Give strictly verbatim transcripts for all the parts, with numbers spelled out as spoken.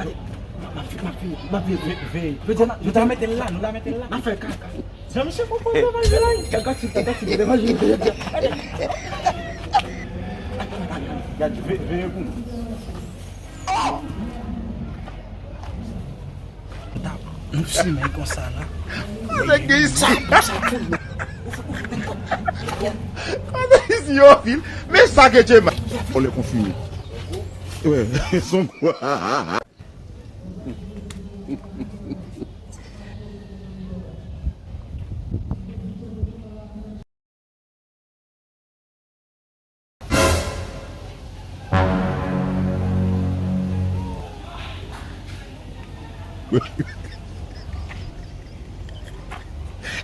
M ap veye, m ap veye, m ap veye. Veye, veye. Jodi a, jodi a, mete l la, nou la mete l la. N ap fè kaka. Jan misye konprann levanjil la. Kaka si, kaka si, levanjil, levanjil. Gade, veye, veye pou nou. Nou simen konsa la. Kote ki isi? Kote isi yo vin? Men sa ke Djema. On le konfime. Wè, son kwa.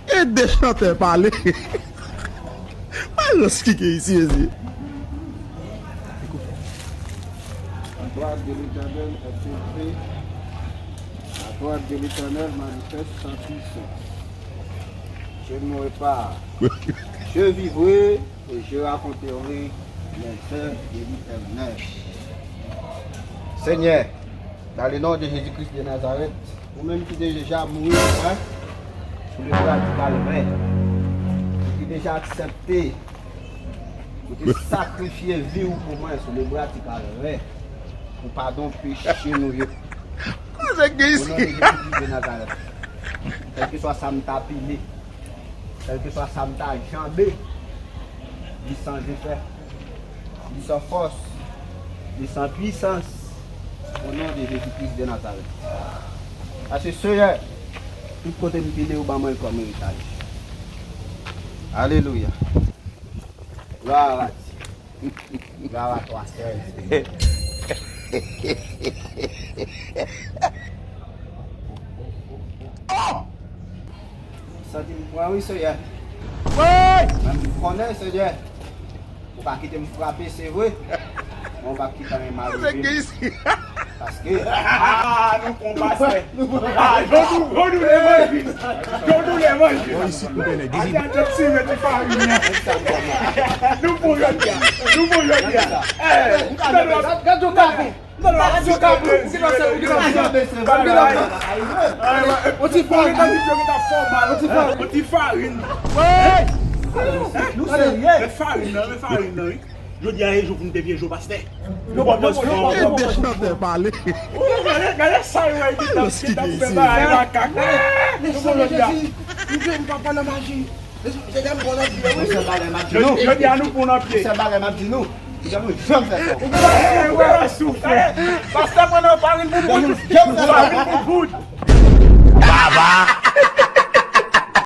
E de chantè pale. Malans ki gen isi, mesye. La gloire de l'Éternel est élevée. La gloire de l'Éternel manifeste sa puissance. Je mourrai pas. Je vivrai et je raconterai les œuvres de l'Éternel. Senyè, dans le nom de Jésus-Christ de Nazareth, ou menm ki deja mouri pou mwen sou lebwa di Kalvè, ou ki deja aksepte, ou te sakrifye vi w pou mwen sou lebwa di Kalvè, pou padon peche nou yo. Koze gen isi? O non de Jezi Kris de Nazarèt, kèlkeswa sa m ta pile, kèlkeswa sa m ta janbe, li san zefè, li san fòs, li san pwisans, o non de Jezi Kris de Nazarèt. Paske, Senyè, tout kote m pile, ou ban mwen l kòm eritaj. Alelouya. Glwa a Dye. Glwa a twa, Senyè. Santi m pran wi, Senyè. Wi! Men m konnen, Senyè, ou pa kite m frape, se vre. Men ou pa kite anyen malere m. Paske, ah, nou pran pastè. Ah, Jodou, Jodou levanjil. Jodou levanjil. Bon, isi koupe nèg. Isi. Atè, atè, ti mèt farin nan. Nou pran jodi a. Nou pran jodi a. Eh, gad, gad, gad, gad. On ti farin. On ti farin. On ti farin. Nou serye? Men farin nan, men farin nan, wi. Jodi a, se jou pou nou te vye jou pastè. Yo pran pòz fò. E de chantè pale. Gade, gade sa yo wè ki t ap, ki t ap fè bagay makak. Men Senyè Jezi, m jwe m pa pran nan maji. Mesye, m pran nan pye, wi. Jodi a nou pran nan pye. Se bagay m ap di nou. Ou janm fè sa. Ou janm fè sa. Pastè, pran nan farin pou bout. Farin pou bout.